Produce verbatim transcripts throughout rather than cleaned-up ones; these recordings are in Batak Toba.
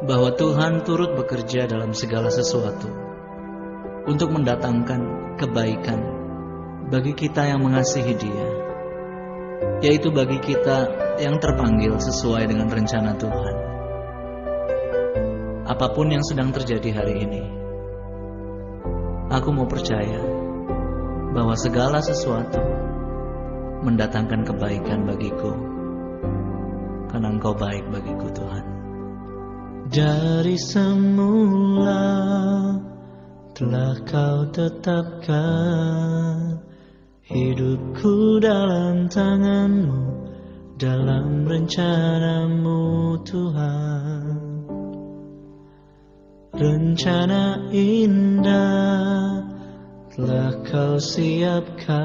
bahwa Tuhan turut bekerja dalam segala sesuatu untuk mendatangkan kebaikan bagi kita yang mengasihi Dia, yaitu bagi kita yang terpanggil sesuai dengan rencana Tuhan. Apapun yang sedang terjadi hari ini, aku mau percaya bahwa segala sesuatu mendatangkan kebaikan bagiku, karena Engkau baik bagiku, Tuhan. Dari semula telah Kau tetapkan hidupku dalam tangan-Mu, dalam rencana-Mu, Tuhan. Rencana indah telah Kau siapkan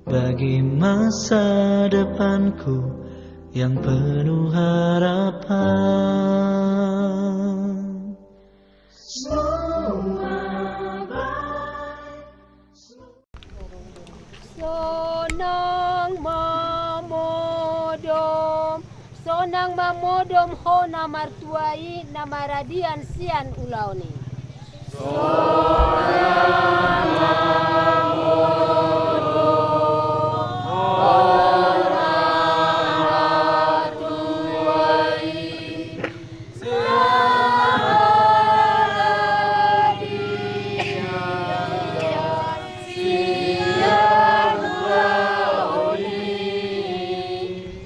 bagi masa depanku yang penuh harapan. Sonang mamodom, sonang mamodom ho na martua i na maradian sian ulaon i.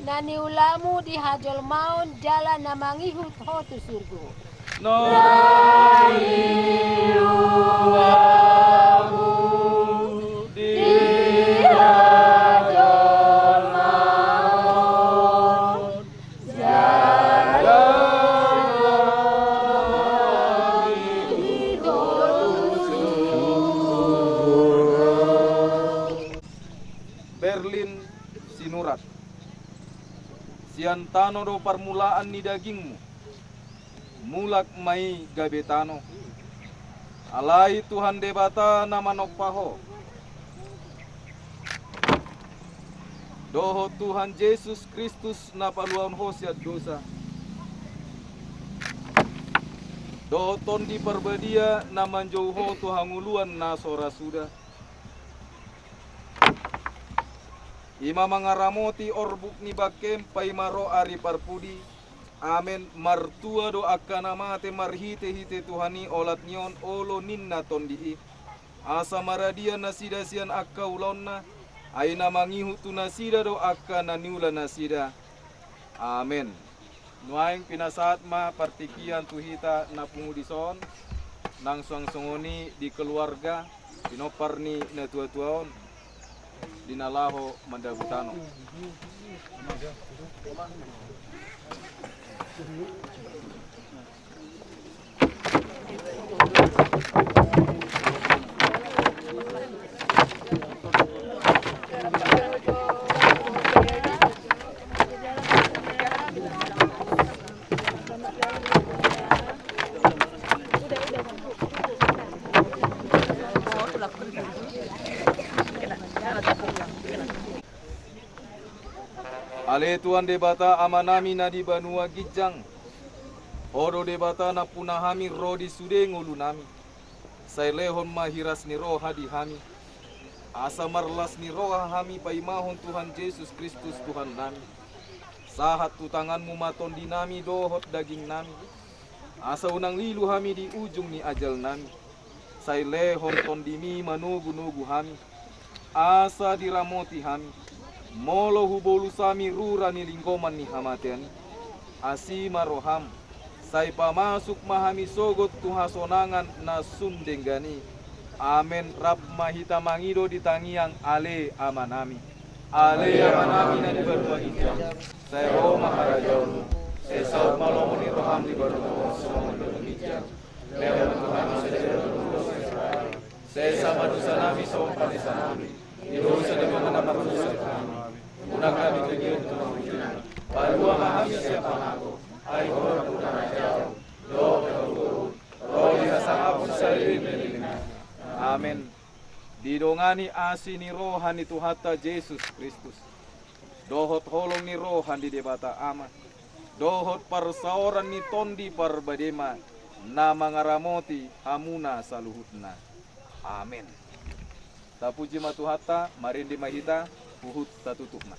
Na niulamu di hajolmaon jala na mangihut ho tu surgo. Na niulamu di hajolmaon Berlin Sinurat. Sian tano do parmulaan ni dagingmu, mulak ma i gabe tano. Alai Tuhan Debata na manompa ho, dohot Tuhan Jesus Kristus na paluahon ho sian dosa, dohot Tondi Parbadia na manjou ho tu hangoluan na so ra suda, i ma mangaramoti orbuk ni bangkem paima ro ari parpudi. Amen. Martua do angka na mate marhitehite Tuhan i olat ni on olo ninna Tondi i, asa maradian nasida sian angka ulaonna. Ai na mangihut tu nasida do angka na niula nasida. Amen. Nuaeng pinasahat ma partingkian tu hita na pungu dison, nang suang songon i di keluarga, pinompar ni natuatua on, di na laho mandabu tano. Ale Tuhan Debata Amanami na di banua ginjang, Ho do Debata nampuna hami ro di sude ngolunami. Sai lehon ma hiras ni roha di hami, asa marlas ni roha hami paimahon Tuhan Jesus Kristus Tuhannami. Sahat tu tanganmu ma tondinami dohot dagingnami, asa unang lilu hami di ujung ni ajalnami. Sai lehon tondimi manogunogu hami, asa diramoti hami, molo hubolus hami rura ni linggoman ni hamatean i. Asi ma roham, sai pamasuk ma hami sogot tu hasonangan na sun denggan i. Amen. Rap ma hita mangido di tangiang Ale Amanami. Ale Amanami na di banua ginjang, sai ro ma harajaonmu, sai saut ma lomo ni roham di banua on songon na di banua ginjang. Lehon ma tu hami sadari on hangoluan sian ari on. Sesa ma dosanami songon panesanami di dosa ni angka na mardosa tu hami. Unang hami togihon tu pangunjunan. Palua ma hami sian pangago. Ai Ho do nampuna harajaon dohot hagogoon, ro di hasangapon saleleng ni lelengna. Amen. Didongani asi ni roha ni Tuhanta Jesus Kristus, dohot holong ni roha ni Debata Ama, dohot parsaoran ni Tondi Parbadema, na mangaramoti hamuna saluhutna. Amen. Tapuji ma Tuhanta, marende ma hita, huhut tatutup ma.